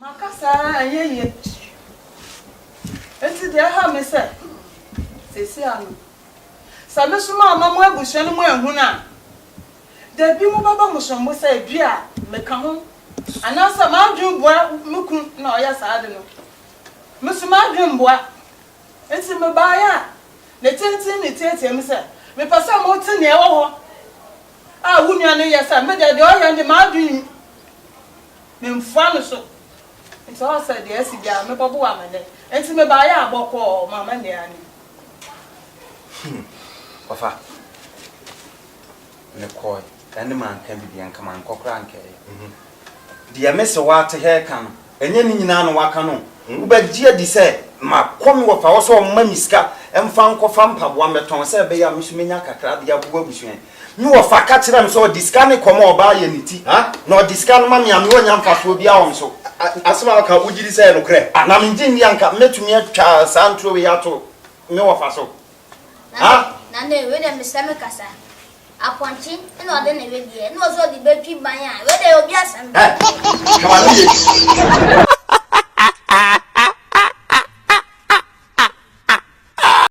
Maka saa ara anyɛ yie. Enti deɛ ɛha me sɛ, seesei ano, sɛ me nso mamma mo abusua no mu anhunu a, da bi mobɛbɔ mo sombo sɛ ebia meka ho, anaasɛ m'adwene boa me kunu na ɔyɛ saa ade no. Me nso m'adwene mmoa. Enti mebaeɛ a, ne tenten ne tiatia mu sɛ, mepɛ sɛ mote nea ɛwɔ hɔ a wo nua no yɛ sɛ me deɛ, deɛ ɔyɛ no deɛ m'adwene Memfoa no so. Nti ɔwɔ sɛ deɛ asi biara mebɔbo wo amanneɛ. Nti mebaeɛ a bɔkɔɔ m'amanneɛ ara ni. Hmm, ɔfa. Mekɔe, ɛne manka biribi, anka mankɔ koraa anka ɛyɛ. Mhm. Deɛ mese woate ha reka no, ɛnyɛ ne nyinaa na woaka no. Wobɛgye adi sɛ makɔ me wɔfa hɔ sɛ ɔmma me sika mfa nkɔfa mpaboa mmɛtɔn sɛ ɛbɛyɛ a me nso mɛnya kakra de aboa abusua yi. Me wɔfa ka kyerɛɛ me sɛ ɔde sika no rekɔma ɔbaa yɛ ne ti, na ɔde sika no ma me a, me ɔnnya mfasoɔ biara wɔ me so. Asɛm a woka, wogye di sɛ ɛyɛ nokorɛ? Ah, na mengye nni a anka mɛtumi atwa saa nturo wei ato me wɔfa so. Ah! Nana, wei deɛ mesrɛ me kasa. Apɔnkye na ɔde ne wedeɛ na ɔsɛ ɔde bɛtwi ban a, wei deɛ obi asɛm. Hwɛ w'ano yie.